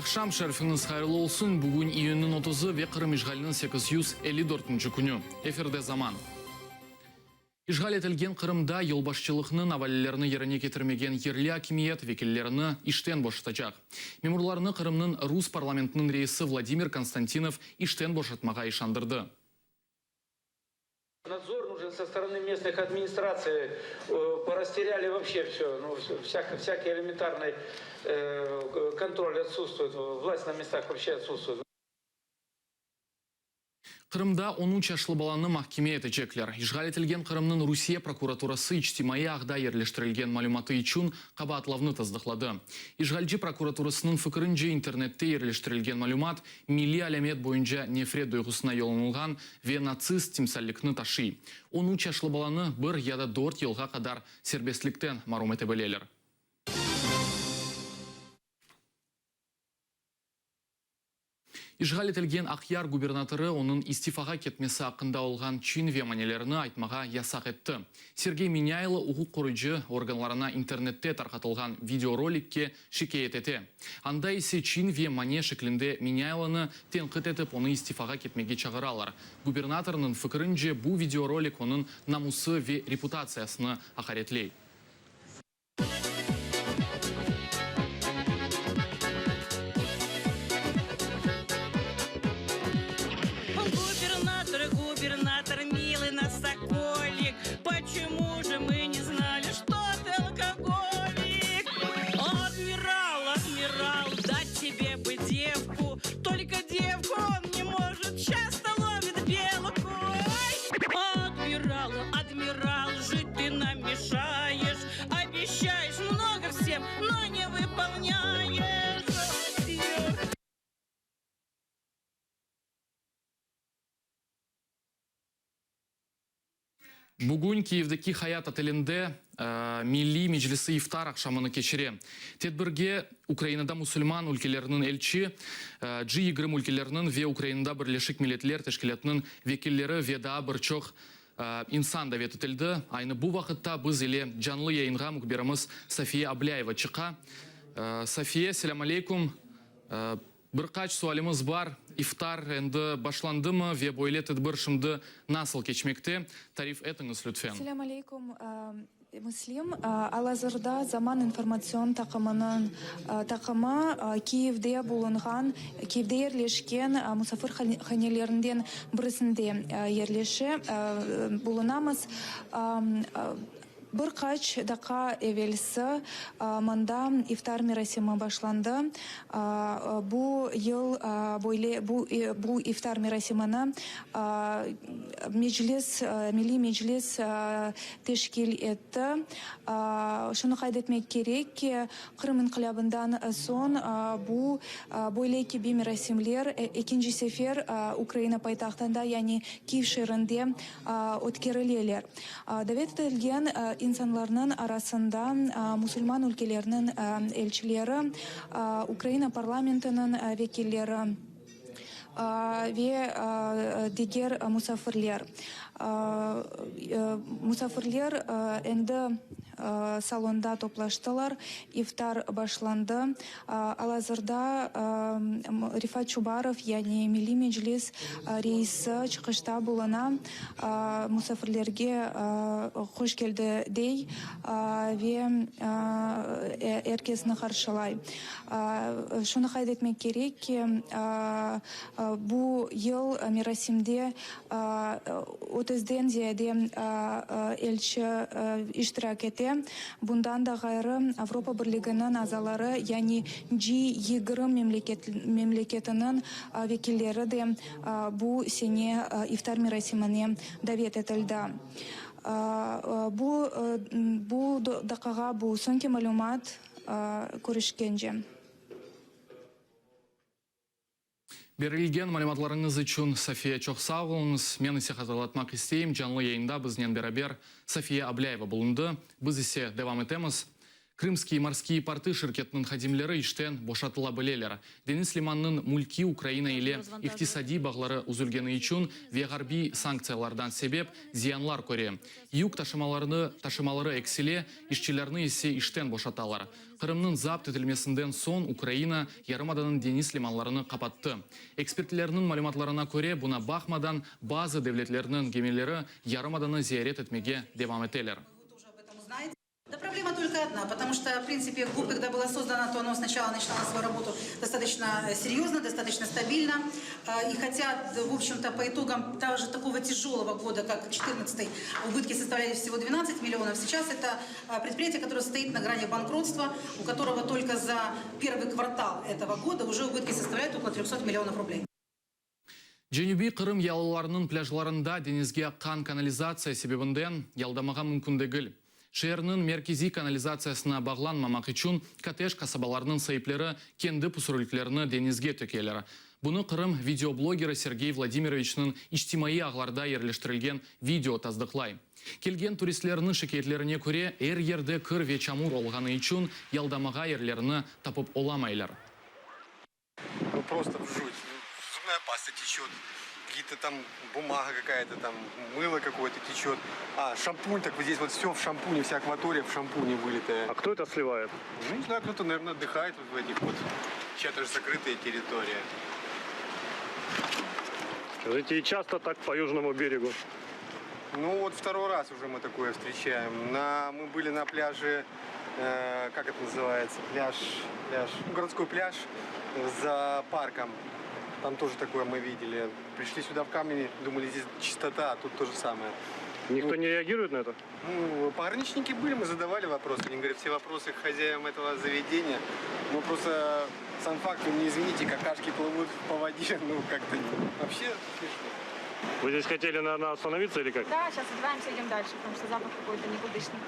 Aqşam şerifiñiz hayırlı olsun! Bugün iyünniñ otuzı ve Qırım işğaliniñ 854 künü. Efirde Zaman. İşğal etilgen Qırımda yolbaşçılıqnıñ avalelerini yerine ketirmegen yerli akimiyet vekillerini işten boşatacaq. Memurlarnı Qırımnıñ rus parlamentiniñ reisi Vladimir Konstantinov işten boşatmağa işandırdı. Nadzor нужен со стороны местных администраций, порастеряли вообще все, ну, всякий элементарный контроль отсутствует, власть на местах вообще отсутствует. Qırımda on üç yaşlı balanı mahkeme etecekler. İşğal etilgen Qırımnıñ Rusiye prokuraturası içtimaiy ağda yerleştirilgen malümatı içün qabaatlavnı tasdıqladı. İşğalci prokuraturasınıñ fikirince, internette yerleştirilgen malümat milliy alâmet boyunca nefret duyğusına yollanılğan ve natsist timsallikni taşıy. On üç yaşlı balanı bir ya da dört yılğa qadar serbestlikten marum ete bileler. İşğal etilgen Aqyar gubernatorı onıñ istifağa ketmesi aqqında olğan çin ve manelerini aytmağa yasaq etti. Sergey Menâylo uquq qoruyıcı organlarına internette tarqatılğan videorolikke şikâyet ete. Anda ise çin ve mane şeklinde Menâylonı tenqit etip onı istifağa ketmege çağıralar. Gubernatornıñ fikirince, bu videorolik onıñ namusı ve reputatsiyasını aqaretley. Gubernator, gubernator, milıy naş sokolik, Poçemu je mı ne znali, çto tı alkogolik? Admiral, admiral, dat tebe bı devku, Tolko devku on ne mojet, çasto lovit belku. Ay, admiral, admiral, jit tı nam meşayeş, Obeşçayeş mnogo vsem, no ne vıpolnâyeş. Bugün Kiyevdeki Hayat otelinde Milliy Meclisi iftar aqşamını keçire. Tedbirge Ukrainada musulman ülkeleriniñ elçi, G 20 ülkeleriniñ ve Ukrainada Birleşik Milletler Teşkilâtınıñ vekilleri ve daa bir çoq insan davet etildi. Aynı bu vaqıtta biz ile canlı yayınğa mühbirimiz Safiye Ablâyeva çıqa. Safiye, selâm aleyküm. Bir qaç sualimiz bar, iftar endi başlandımı ve böyle tedbir şimdi nasıl keçmekte? Tarif etiñiz lütfen. Selâm aleyküm, Müslim. Al-azırda Zaman informatsion taqımınıñ taqımı Kiyevde bulunğan, Kiyevde yerleşken musafirhanelerinden birisinde yerleşe, bulunamız. Bir qaç daqqa evelsi mında iftar merasimi başlandı. Bu yıl böyle bu bu iftar merasimini Meclis, Milliy Meclis teşkil etti. Şunı qayd etmek kerek ki, Qırım inqilâbından soñ bu böyle kibi merasimler ekinci sefer Ukraina paytahtında, yani Kiyev şeerinde ötkerileler. Davet etilgen insanlarnıñ arasında musulman ülkeleriniñ elçileri, Ukraina parlamentiniñ vekilleri ve diger musafirler. Musafirler endi salonda toplaştılar, iftar başlandı. Al-azırda Refat Çubarov, yani Milliy Meclis reisi çıqışta buluna, musafirlerge hoş keldi dey ve er kesni qarşılay. Şunı qayd etmek kerek ki, bu yıl merasimde otuzden ziyade elçi iştirak ete. Bundan da ğayrı, Avropa Birliginiñ azaları, yani G 20 memleketiniñ vekilleri de bu sene iftar merasimine davet etildi. Bu bu daqqağa bu soñki malümat. Körüşkence. Berilgen malümatlarıñız içün, Safiye, çoq sağ oluñız. Men ise hatırlatmaq isteyim, canlı yayında biznen beraber Safiye Ablâyeva bulundı. Biz ise devam etemiz. Krımskiye morskiye portı şirketiniñ hadimleri işten boşatıla bileler. Deñiz limanınıñ mülki Ukraina ile iqtisadiy bağları üzülgeni içün ve ğarbiy sanktsiyalardan sebep ziyanlar köre. Yük taşımalarını taşımaları eksile, işçilerni ise işten boşatalar. Qırımnıñ zapt etilmesinden soñ Ukraina yarımadanıñ deñiz limanlarını qapattı. Ekspertlerniñ malümatlarına köre, buña baqmadan, bazı devletlerniñ gemileri yarımadanı ziyaret etmege devam eteler. Да проблема только одна, потому что, в принципе, ГУП, когда была создана, то оно сначала начинало свою работу достаточно э, серьезно, достаточно стабильно. Э, и хотя, в общем-то, по итогам даже такого тяжелого года, как 2014 убытки составляли всего 12 миллионов, сейчас это э, предприятие, которое стоит на грани банкротства, у которого только за первый квартал этого года уже убытки составляют около 300 миллионов рублей. Cenübiy Qırım yalılarınıñ plâjlarında deñizge aqqan kanalizatsiya sebebinden yaldamağa mümkün degil. Şeerniñ merkeziy kanalizatsiyasına bağlanmamaq içün kottedj qasabalarınıñ saipleri kendi püsürliklerini deñizge tökeler. Bunı Qırım videoblogeri Sergey Vladimiroviçniñ içtimaiy ağlarda yerleştirilgen video tasdıqlay. Kelgen turistlerniñ şikâyetlerine köre, er yerde kir ve çamur olğanı içün yaldamağa yerlerini tapıp olamaylar. Ну просто в жуть. Зубная паста течет, какие-то там бумага какая-то там, мыло какое-то течет. А, шампунь, так вот здесь вот все в шампуне, вся акватория в шампуне вылитая. А кто это сливает? Ну, не знаю, кто-то, наверное, отдыхает вот в этих вот. Чья-то же закрытая территория. Скажите, и часто так по южному берегу? Ну вот второй раз уже мы такое встречаем. На, мы были на пляже, э, как это называется, пляж, пляж, ну, городской пляж за парком. Там тоже такое мы видели. Пришли сюда в камни, думали, здесь чистота, а тут то же самое. Никто не реагирует на это? Ну, пограничники были, мы задавали вопросы. Они говорят, все вопросы к хозяевам этого заведения. Ну, просто сам факт, вы мне извините, какашки плывут по воде, ну, как-то вообще смешно. Вы здесь хотели, наверное, остановиться или как? Да, сейчас одеваемся, идем дальше, потому что запах какой-то никудышный.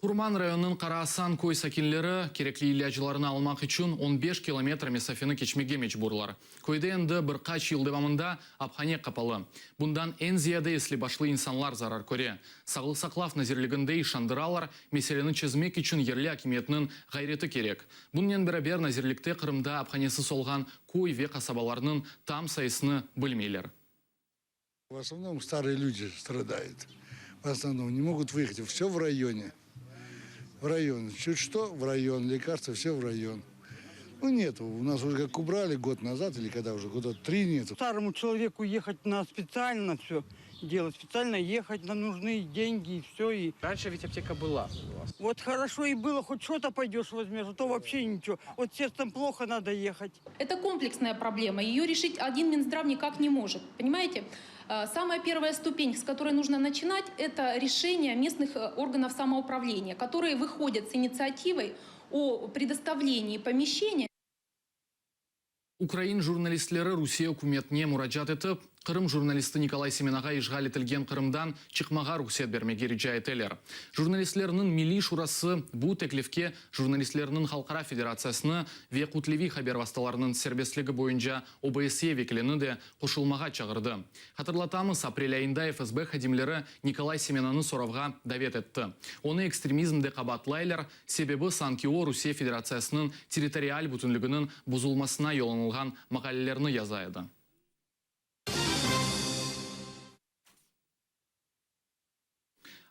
Qurman rayonınıñ Qara Asan köy sakinleri kerekli ilâclarını almaq içün 15 kilometr mesafeni keçmege mecburlar. Köyde endi bir qaç yıl devamında aphane qapalı. Bundan eñ ziyade esli-başlı insanlar zarar köre. Sağlıq saqlav nazirliginde işandıralar, meseleni çezmek içün yerli akimiyetniñ ğayreti kerek. Bunnen beraber nazirlikte Qırımda aphanesiz olğan köy ve qasabalarnıñ tam sayısını bilmeyler. В основном старые люди страдают. В основном не могут выехать. Все в районе. В район. Чуть что, в район. Лекарства, все в район. Ну, нету. У нас уже как убрали год назад, или когда уже, года три нету. Старому человеку ехать на специально все делать, специально ехать, нам нужны деньги и все. И Раньше ведь аптека была у вас. вот хорошо и было, хоть что-то пойдешь возьмешь, а то вообще ничего. Вот сердцем плохо надо ехать. Это комплексная проблема. Ее решить один Минздрав никак не может. Понимаете? Самая первая ступень, с которой нужно начинать, это решение местных органов самоуправления, которые выходят с инициативой о предоставлении помещения. Ukrain jurnalistleri Rusiye ükümetine muracaat etip, Qırım jurnalisti Nikolay Semenağa işğal etilgen Qırımdan çıqmağa ruhset bermege rica eteler. Jurnalistlerniñ Milliy şurası bu teklifke Jurnalistlerniñ halqara federatsiyasını ve kütleviy haber vastalarınıñ serbestligi boyunca OBSE vekilini de qoşulmağa çağırdı. Hatırlatamız, aprel ayında FSB hadimleri Nikolay Semenanı soravğa davet etti. Onı ekstremizmde qabaatlaylar, sebebi sanki o Rusiye Federatsiyasınıñ territorial bütünliginiñ bozulmasına yollanılğan maqalelerni yaza edi.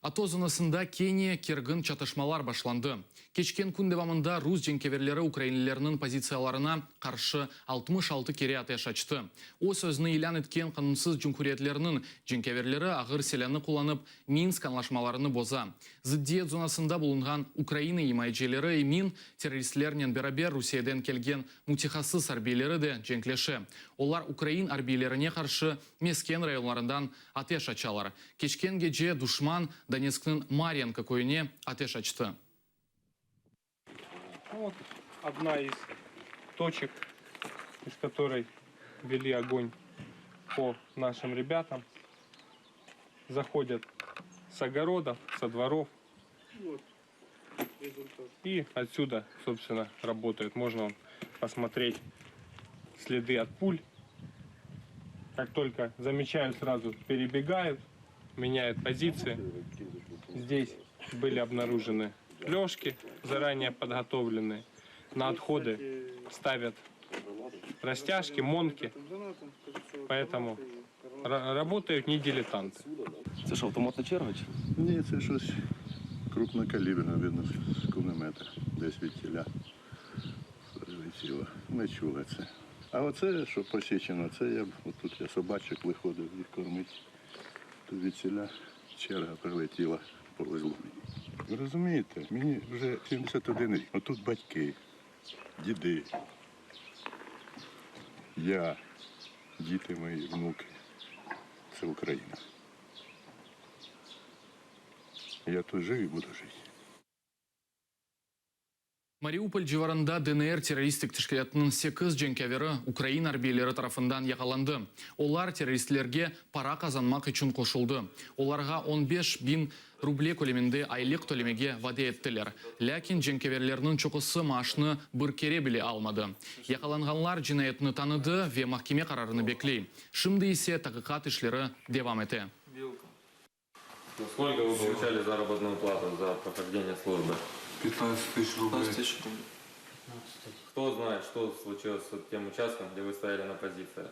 ATO zonasında kene kergin çatışmalar başlandı. Keçken kün devamında rus cenkâverleri ukrainlilerniñ pozitsiyalarına qarşı 66 kere ateş açtı. Öz özüni ilân etken qanunsız cumhuriyetlerniñ cenkâverleri ağır silânı qullanıp, Minsk añlaşmalarını boza. Zıddiyet zonasında bulunğan Ukraina imayecileri emin, terroristlernen beraber Rusiyeden kelgen mütehassıs arbiyleri de cenkleşe. Olar ukrain arbiylerine qarşı mesken rayonlarından ateş açalar. Keçken gece duşman Donetskniñ Maryanka köyüne ateş açtı. Вот одна из точек, из которой вели огонь по нашим ребятам. Заходят с огородов, со дворов. И отсюда, собственно, работают. Можно посмотреть следы от пуль. Как только замечают, сразу перебегают, меняют позиции. Здесь. Были обнаружены лёжки, заранее подготовленные. На отходы ставят растяжки, монки. Поэтому работают не дилетанты. Це що, автоматна черга? Чи? Ні, це щось крупнокаліберне, видно, з кулемета. Десь відтіля прилетіло. Не чули це. А оце, що посічено, це я б отут я собачок виходив їх кормити. То відсіля черга прилетіла, повезло мені. Ви розумієте, мені вже 71 рік. Отут батьки, діди, я, діти мої, внуки. Це Україна. Я тут жив і буду жити. Mariupol civarında DNR terroristik teşkilâtınıñ sekiz cenkâveri ukrain arbiyleri tarafından yaqalandı. Olar terroristlerge para qazanmaq içün qoşuldı. Olarğa on beş biñ ruble köleminde aylıq tölemege vade ettiler. Lâkin cenkâverlerniñ çoqusı maaşnı bir kere bile almadı. Yaqalanğanlar cinayetni tanıdı ve mahkeme qararını bekley. Şimdi ise taqiqat işleri devam ete. Сколько вы получали заработную плату за прохождение службы? 15 тысяч рублей. 15 тысяч рублей. Кто знает, что случилось с тем участком, где вы стояли на позициях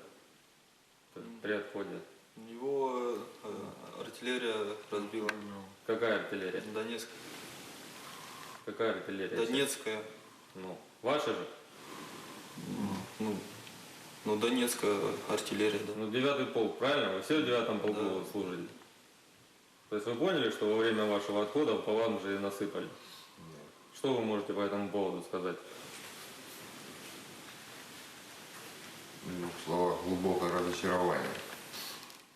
при отходе? Его э, артиллерия разбила. Какая артиллерия? Донецкая. Какая артиллерия? Донецкая. Ну, ваша же? Ну, ну, Донецкая артиллерия, да. Ну, девятый полк, правильно? Вы все в девятом полку Да. служили? То есть вы поняли, что во время вашего отхода по вам же и насыпали? Что вы можете по этому поводу сказать? Ну, слова глубокое разочарование.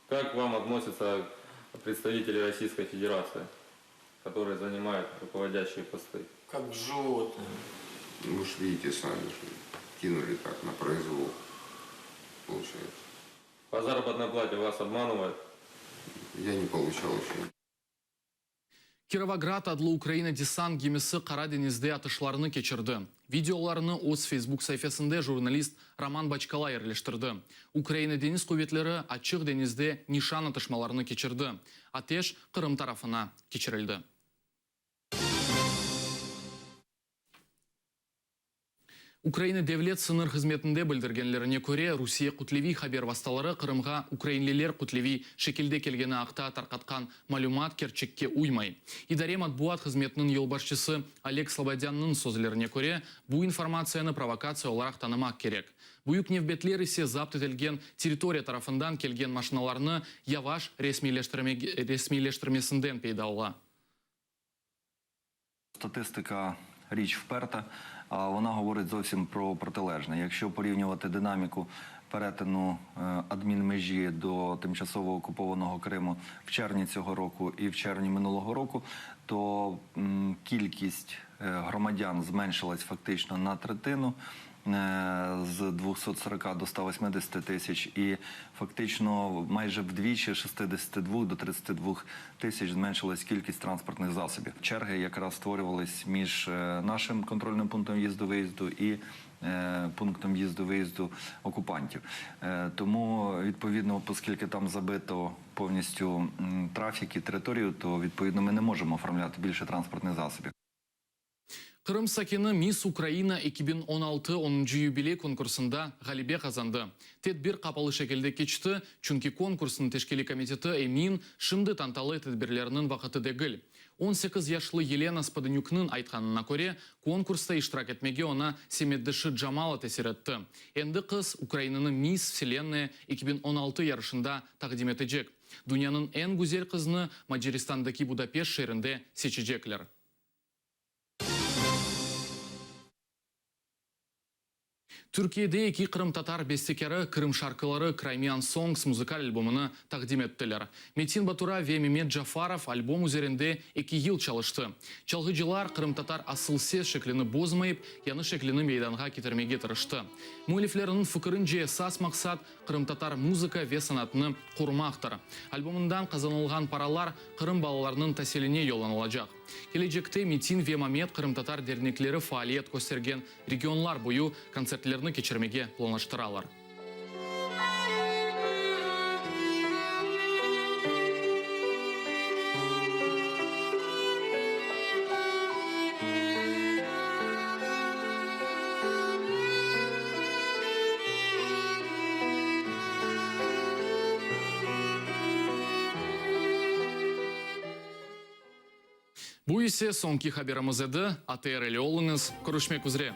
Как к вам относятся представители Российской Федерации, которые занимают руководящие посты? Как животные. Ну, Вы же видите сами, что кинули так на произвол, получается. По заработной плате вас обманывают? Я не получал еще. Kirovograd adlı Ukraina desant gemisi Qara deñizde atışlarnı keçirdi. Videolarnı öz Facebook saifesinde jurnalist Roman Boçkala yerleştirdi. Ukraina deñiz quvetleri açıq deñizde nişan atışmalarını keçirdi. Ateş Qırım tarafına keçirildi. Ukraina Devlet sıñır hızmetinde bildirgenlerine köre, Rusiye kütleviy haber vastaları Qırımğa ukrainliler kütleviy şekilde kelgeni aqta tarqatqan malümat kerçekke uymay. İdare matbuat hızmetiniñ yolbaşçısı Oleg Slobodânnıñ sözlerine köre, bu informatsiyanı provokatsiya olaraq tanımaq kerek. Büyük nevbetler ise zapt etilgen territoriya tarafından kelgen maşinalarnı yavaş resmiyleştirmesinden peyda ola. Статистика річ вперта, а вона говорить зовсім про протилежне. Якщо порівнювати динаміку перетину адмінмежі до тимчасово окупованого Криму в червні цього року і в червні минулого року, то кількість громадян зменшилась фактично на третину, з 240 до 180 тисяч і фактично майже вдвічі з 62 до 32 тисяч зменшилась кількість транспортних засобів. Черги якраз створювались між нашим контрольним пунктом в'їзду-виїзду і пунктом в'їзду-виїзду окупантів. Тому, відповідно, оскільки там забито повністю трафік і територію, то, відповідно, ми не можемо оформляти більше транспортних засобів. Qırım sakini Miss Ukraina 2016 onuncı yubiley konkursında ğalebe qazandı. Tedbir qapalı şekilde keçti, çünki konkursnıñ teşkiliy komiteti emin, şimdi tantalı tedbirlerniñ vaqıtı degil. On sekiz yaşlı Yelena Spodenükniñ aytqanına köre, konkursta iştirak etmege oña semetdeşi Camala tesir etti. Endi qız Ukrainanı Miss Vselennaya 2016 yarışında taqdim etecek. Dünyanıñ eñ güzel qızını Macaristandaki Budapeşt şeerinde seçecekler. Türkiyede eki qırımtatar bestekârı Qırım şarkıları Crimean Songs muzıkal albomını taqdim ettiler. Metin Batura ve Memet Cafarov albom üzerinde eki yıl çalıştı. Çalğıcılar qırımtatar asıl ses şeklini bozmayıp, yañı şeklini meydanğa ketirmege tırıştı. Müelliflerniñ fikirince, esas maqsat, qırımtatar muzıka ve sanatını qorumaqtır. Albomından qazanılğan paralar Qırım balalarınıñ tasiline yollanılacaq. Kelecekte Metin ve Mamet qırımtatar dernekleri faaliyet köstergen regionlar boyu kontsertlerni keçirmege planlaştıralar. Bu ise soñki haberimiz edi. ATR ile oluñız. Körüşmek üzre.